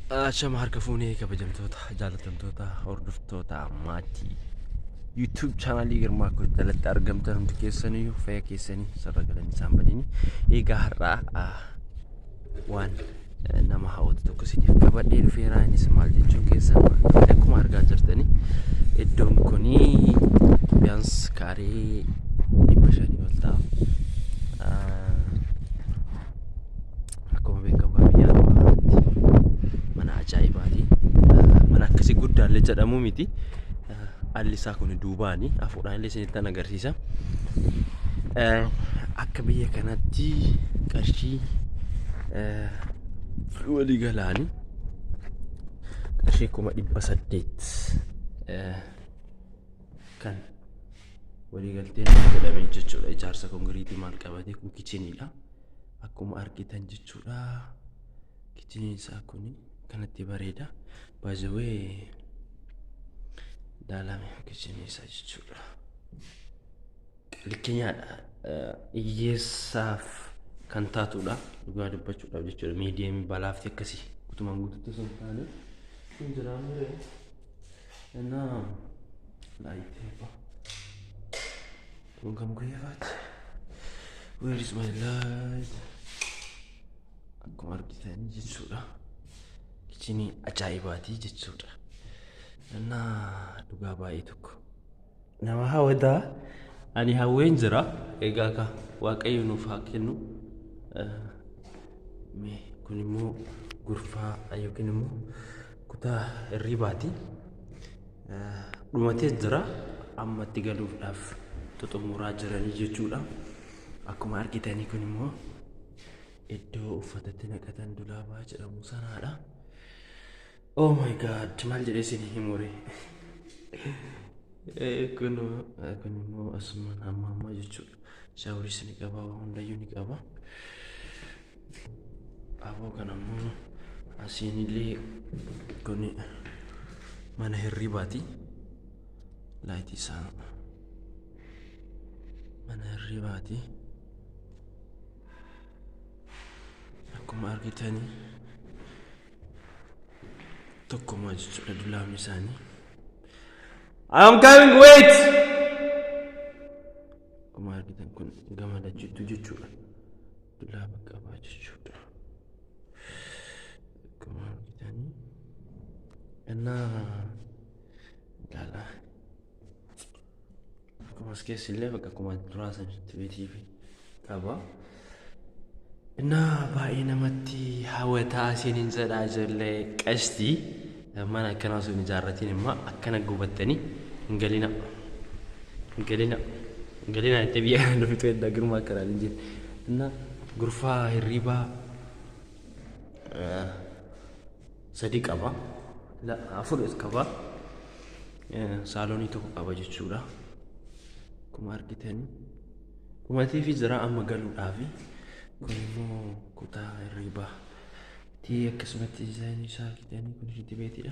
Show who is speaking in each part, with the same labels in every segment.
Speaker 1: Shama harka fuunee kabajamtoota jaalatamtoota hordoftoota maatii YouTube chaanalii Girmaa Koo jalatti argamtan hundi keessaniyyuu fayya keessanii sarara galanii isaan badini. Egaa har'aa waan nama hawwatu tokko isiniif qabadhee dhufeera. Innis maal jechuun keessan akkuma argaa jirtanii iddoon kuni ቢያንስ kaaree 500 ol ta'a. Akkuma beekamu biyya arabaa mana ajaa'ibaati. Mana akkasii guddaallee jedhamu miti. Alli isaa kun duubaani hafuudhaan illee isinitti agarsiisa. Akka biyya kanatti qarshii walii galaani qarshii 800,000 kan waliigalteen godhamee jechuudha. Ijaarsa konkiriitii maal qabatee kun kitcheniidha. Akkuma argitan jechuudha. Kitcheniin isaa kun kanatti bareeda. Baay'ee ilaalame kitchenii isaa jechuudha. Likkeenyaadha. Hiyyeessaaf kan taatudha. Dhugaa dubbachuudhaaf jechuudha. Medium balaafti akkasii guutumaan guututti osoo hin taane. Kun jiraamure. Innaa lightii kun kam guyyafaati? Where is my light? Akkuma argitan jechuudha. Kitchenii ajaa'ibaati jechuudha. Innaa dhugaa baay'ee tokko nama hawwataa. Ani hawween jira. Egaa ka Waaqayyo nuuf haa kennu. Kun immoo gurfaa yookiin immoo kutaa hirribaati. Dhumatee jira. Ammatti galuudhaaf xuxumuraa jiranii jechuudha. Akkuma argitanii kun immoo iddoo uffatatti naqatan dulaabaa jedhamu sanaadha. Oh my God, maal jedhee isin himure. Kun immoo asumaan hamma ammaa jechuudha. Showeriis ni qaba, waan hundayyuu ni qaba. Aboo kana immoo asiin illee kun mana hirribaati. Lightii isaa mana hirribaati. Akkuma argitanii tokkuma jechuudha dulaabni isaanii. I am coming, wait! Akkuma argitan kun gama lachuttu jechuudha. Dulaaba qabaa jechuudha. Akkuma argitanii. Innaa ilaalaa. Akkuma as keessa illee bakka akkuma duraa sanitti beetii fi qaba. Innaa baay'ee namatti hawwataa isiniin jedhaa ijoollee qashtii. Mana akkanaa osoo hin ijaarratiin immoo akkana gubattanii hin galina. Hin galina. Hin galina jettee biyya kana dhufitu edda girmaa akkanaan hin jenne. Innaa gurfaa hirribaa sadi qaba. Afur qaba. Saalonii tokko qaba jechuudha. Akkuma argitanii. Dhumatee fi jira amma galuudhaafi. Kun immoo kutaa hirribaa. Tii akkasumatti designii isaa argitanii kun shitibeetiidha.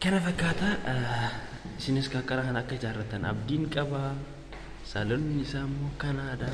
Speaker 1: Kana fakkaata, isinis kakkara kana akka ijaarratan abdiin qaba. Saalonni isaa immoo kanaadha.